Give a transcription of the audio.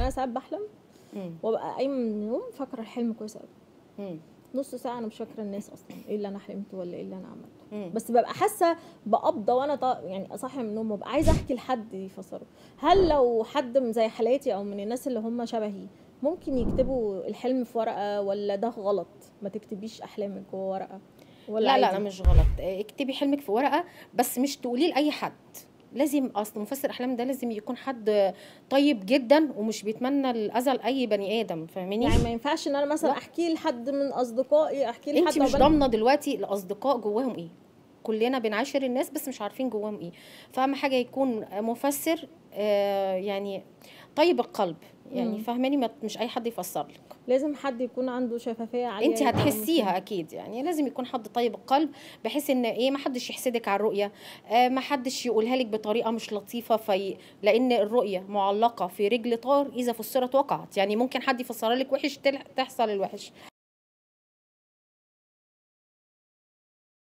يعني انا ساعات بحلم وابقى قايمة من النوم فاكره الحلم كويس قوي، نص ساعة انا مش فاكره الناس اصلا ايه اللي انا حلمته ولا ايه اللي انا عملته، بس ببقى حاسه بقبضه وانا يعني صاحية من النوم وببقى عايزه احكي لحد يفسره. هل لو حد من زي حالاتي او من الناس اللي هم شبهي ممكن يكتبوا الحلم في ورقة، ولا ده غلط ما تكتبيش احلامك جوه ورقة؟ ولا لا لا مش غلط، اكتبي حلمك في ورقة بس مش تقوليه لاي حد. لازم اصل مفسر احلام ده لازم يكون حد طيب جدا ومش بيتمنى الاذى لاي بني ادم، فاهماني؟ يعني ما ينفعش ان انا مثلا احكي لحد من اصدقائي، احكي لحد. انت مش ضامنه دلوقتي الاصدقاء جواهم ايه، كلنا بنعاشر الناس بس مش عارفين جواهم ايه. فاهم حاجة يكون مفسر يعني طيب القلب يعني، فاهماني؟ مش اي حد يفسر لك، لازم حد يكون عنده شفافية عالية، انت هتحسيها اكيد. يعني لازم يكون حد طيب القلب بحيث ان ايه، ما حدش يحسدك على الرؤية، ما حدش يقولها لك بطريقة مش لطيفة، لان الرؤية معلقه في رجل طار اذا فسرت وقعت. يعني ممكن حد يفسرها لك وحش تحصل الوحش.